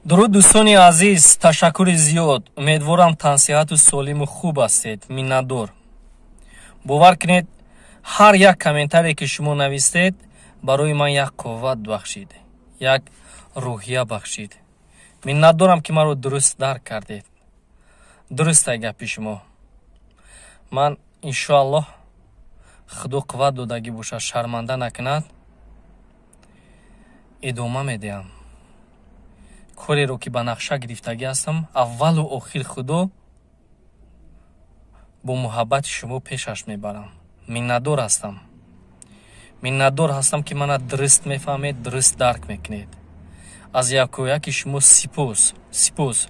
Дуруд, дӯстони азиз, ташаккури зиёд. Умедворам, тансиҳату солиму хуб ҳастед. Миннатдор. Бовар кунед, ҳар як комментарие, ки шумо навистед, барои ман як қувват бахшид, як рӯҳия бахшид. Миннатдорам, ки маро дуруст дарк кардед. Дурустай гапи шумо. Ман, иншоаллоҳ, Худо қувват додагӣ бошад, шарманда накунад, идома медиҳам кореро, ки ба нақша гирифтагӣ ҳастам. Аввалу охир Худо бо муҳаббати шумо пешаш мебарам. Миннатдор ҳастам, миннатдор ҳастам, ки мана дуруст мефаҳмед, дуруст дарк мекунед. Аз якояки шумо сипос, сипос.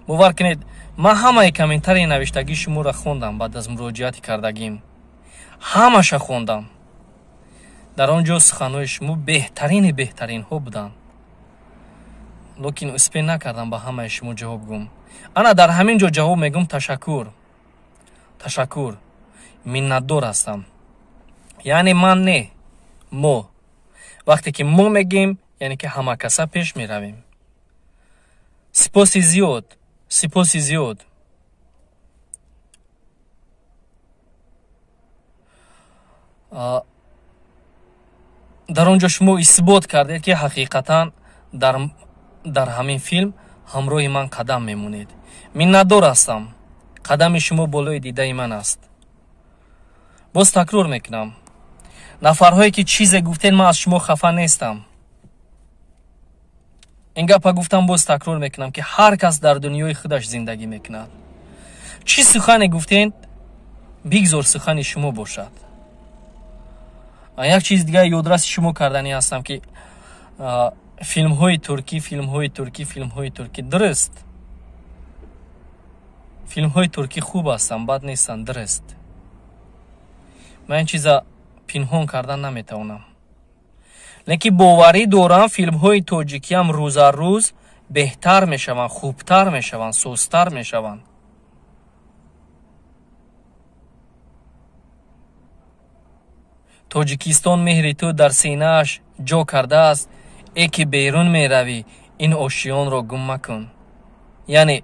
Бовар кунед, ман ҳамаи комментарии навиштагии шуморо хондам. Баъд аз муроҷиати кардагим ҳамаша хондам. Дар он ҷо суханҳои шумо беҳтарини беҳтаринҳо буданд, лекин успеть накардам ба ҳамаи шумо ҷавоб гум. Ана дар ҳамин ҷо ҷавоб мегӯм. Ташаккур, ташаккур, миннатдор ҳастам. Яъне ман не, мо. Вақте ки мо мегӯем, яъне ки ҳамакаса пеш меравем. Сипоси зиёд, сипоси зиёд. Дар он ҷо шумо исбот кардед, ки ҳақиқатан дар ҳамин филм ҳамроҳи ман қадам мемонед. Миннатдор ҳастам. Қадами шумо болои дидаи ман аст. Боз такрор мекунам, нафарҳое ки чизе гуфтед, ман аз шумо хафа нестам. Ин гапа гуфтам, боз такрор мекунам, ки ҳар кас дар дунёи худаш зиндагӣ мекунад. Чӣ сухане гуфтед, бигзор сухани шумо бошад. Як чиз дигар ёдраси шумо карданӣ ҳастам, ки филмҳои туркӣ, филмҳои туркӣ, филмҳои туркӣ. Дуруст, филмҳои туркӣ хуб ҳастанд, бад нестанд, дуруст. Ман ин чиза пинҳон кардан наметавонам, лекин боварӣ дорам, филмҳои тоҷикиам рӯза рӯз беҳтар мешаванд, хубтар мешаванд, созтар мешаванд. Тоҷикистон меҳри ту дар синааш ҷо кардааст. Э ки берун меравӣ, ин ошиёнро гум макун. Яъне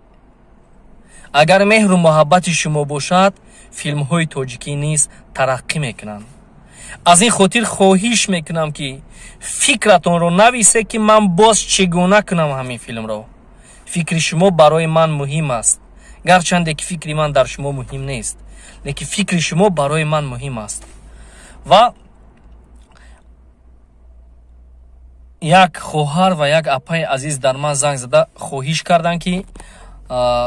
агар меҳру муҳаббати шумо бошад, филмҳои тоҷикӣ низ тараққӣ мекунанд. Аз ин хотир хоҳиш мекунам, ки фикратонро нависе, ки ман боз чӣ гуна кунам ҳамин филмро. Фикри шумо барои ман муҳим аст, гарчанде ки фикри ман дар шумо муҳим нест, лекин фикри шумо барои ман муҳим аст. Ва як хоҳар ва як апаи азиз дар ман занг зада хоҳиш карданд, ки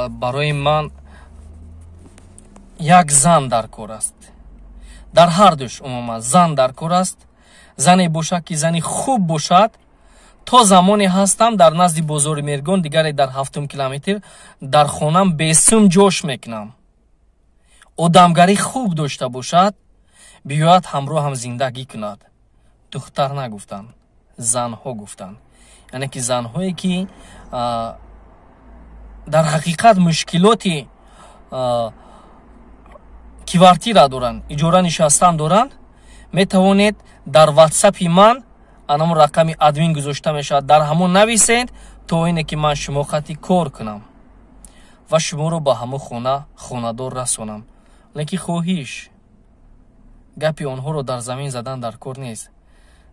барои ман як зан дар кор аст. Дар ҳардуш умуман зан дар кор аст. Зане бошад, ки зани хуб бошад. То замоне ҳастам дар назди бозори Мергон, дигаре дар ҳафтум километр дар хонам бесум ҷош мекунам. Одамгарӣ хуб дошта бошад, биёяд, ҳамроҳам зиндагӣ кунад. Духтар нагуфтанд, занҳо гуфтанд, яъне ки занҳое, ки дар ҳақиқат мушкилоти квартира доранд, иҷора нишастан доранд. Метавонед дар ватсапи ман, анамон рақами админ гузошта мешавад, дар ҳамон нависед, то ине ки ман шумо хати кор кунам ва шуморо ба ҳамон хона хонадор расонам. Лекин хоҳиш, гапи онҳоро дар замин задан дар кор нест.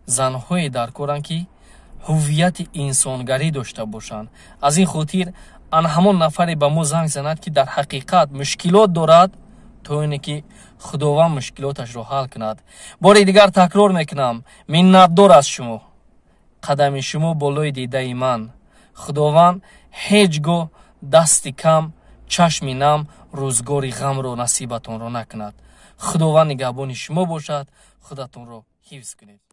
Занҳое дар коранд, ки ҳуввияти инсонгарӣ дошта бошанд. Аз ин хотир ан ҳамон нафаре ба мо занг занад, ки дар ҳақиқат мушкилот дорад, то ине ки Худованд мушкилоташро ҳал кунад. Бори дигар такрор мекунам, миннатдор аз шумо. Қадами шумо болои дидаи ман. Худованд ҳеҷ гоҳ дасти кам, чашми нам, рӯзгори ғамро насибатонро накунад. Худованд нигаҳбони шумо бошад. Худатонро ҳифз кунед.